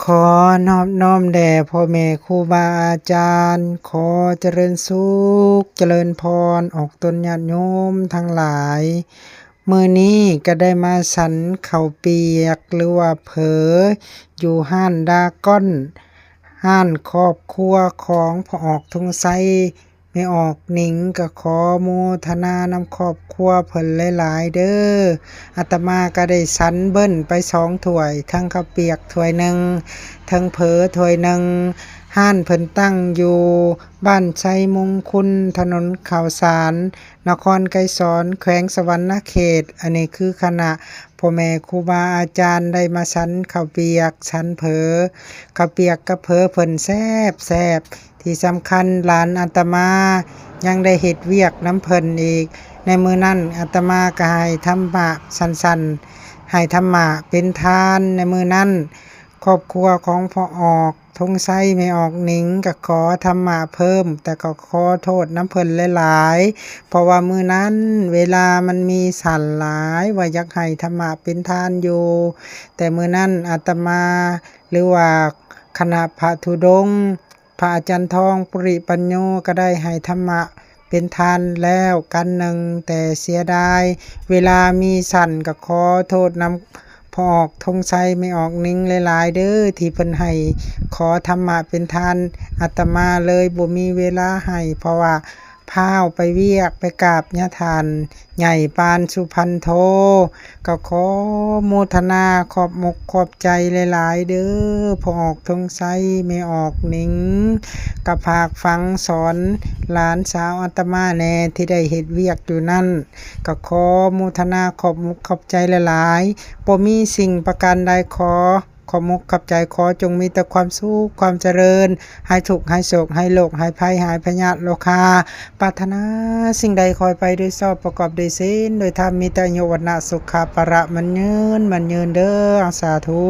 ຂໍນອບນ້ອມແດ່ພໍ່ແມ່ຄູບາອາຈານ, ຂໍຈະເລີນສຸກຈະເລີນພອນອອກຕົນຍາດໂຍມທັງຫຼາຍ. ມື້ນີ້ກະໄດ້ມາສັນເຂົ້າປຽກ ຫຼືວ່າເຝີ ຢູ່ຮ້ານດາກອນ, ຮ້ານຄອບຄົວຂອງພໍ່ອອກ ທົງໄຊ ແມ່ອອກໜິງ ກະຂໍໂມທະນານຳຄອບຄົວເພິ່ນຫຼາຍໆເດີ້. ອາດຕະມາກະໄດ້ສັນເບິ້ນໄປສອງຖ້ວຍ, ທັງເຂົ້າປຽກຖ້ວຍໜຶ່ງ ທັງເຝີຖ້ວຍໜຶ່ງ. ຮ້ານເພິ່ນຕັ້ງຢູ່ບ້ານໄຊມຸງຄຸນ, ຖະໜົນເຂົ້າສານ, ນະຄອນໄກສອນ, ແຂວງສະຫວັນນະເຂດ. ອັນນີ້ຄືຄະນະພໍ່ແມ່ຄູບາອາຈານໄດ້ມາສັນເຂົ້າປຽກ, ສັນເຝີ. ເຂົ້າປຽກກັບເຝີເພິ່ນແຊບໆ. ທີ່ສຳຄັນຫຼານອາດຕະມາຍັງໄດ້ເຮັດວຽກນຳເພິ່ນອີກ. ໃນມື້ນັ້ນອາດຕະມາກະໃຫ້ທຳມະສັ້ນໆ, ໃຫ້ທຳມະເປັນທານໃນມື້ນັ້ນ. ຄອບຄົວຂອງພໍ່ອອກ ທົງໄຊ ແມ່ອອກໜິງ ກະຂໍທຳມະເພີ່ມ, ແຕ່ກໍຂໍໂທດນຳເພິ່ນຫຼາຍໆ ເພາະວ່າມື້ນັ້ນເວລາມັນມີສັ້ນຫຼາຍ ວ່າຢາກໃຫ້ທຳມະເປັນທານຢູ່, ແຕ່ມື້ນັ້ນອາດຕະມາ ຫຼືວ່າຄະນະພະທຸດົງ ພະອາຈານທອງ ປຸລິປັນໂຍ ກະໄດ້ໃຫ້ທຳມະເປັນທານແລ້ວກັນໜຶ່ງ, ແຕ່ເສຍດາຍເວລາມີສັ້ນ. ກະຂໍໂທດນຳພໍ່ອອກ ທົງໄຊ ແມ່ອອກໜິງ ຫຼາຍໆເດີ້ ທີ່ເພິ່ນໃຫ້ຂໍທຳມະເປັນທານ. ອາດຕະມາເລີຍບໍ່ມີເວລາໃຫ້ ເພາະວ່າ ພາວໄປວຽກ ໄປກາບຍາທ່ານໃຫຍ່ປານສຸພັນໂທ. ກໍຂໍໂມທະນາຂອບອົກຂອບໃຈຫຼາຍໆເດີ້ ພໍ່ອອກ ທົງໄຊ ແມ່ອອກໜິງ, ກະຝາກຝັງສອນຫຼານສາວອາດຕະມາແດ່ ທີ່ໄດ້ເຮັດວຽກຢູ່ນັ້ນ. ກໍຂໍໂມທະນາຂອບອົກຂອບໃຈຫຼາຍໆ. ບໍ່ມີສິ່ງປະການໃດ ຂໍ ຂອບອົກຂອບໃຈ, ຂໍຈົ່ງມີແຕ່ຄວາມສຸກຄວາມຈະເລີນ, ຫາຍທຸກຫາຍໂສກ, ຫາຍໂລກຫາຍໄພ, ຫາຍພະຍາດໂລຄາ. ປາດຖະໜາສິ່ງໃດຂໍໃຫ້ໄປໂດຍຊອບ, ປະກອບໂດຍສິນໂດຍທຳ, ມີແຕ່ອາຍຸວັນນະສຸຂະພະລະໝັ້ນຍືນໝັ້ນຍືນເດີ້. ສາທຸ.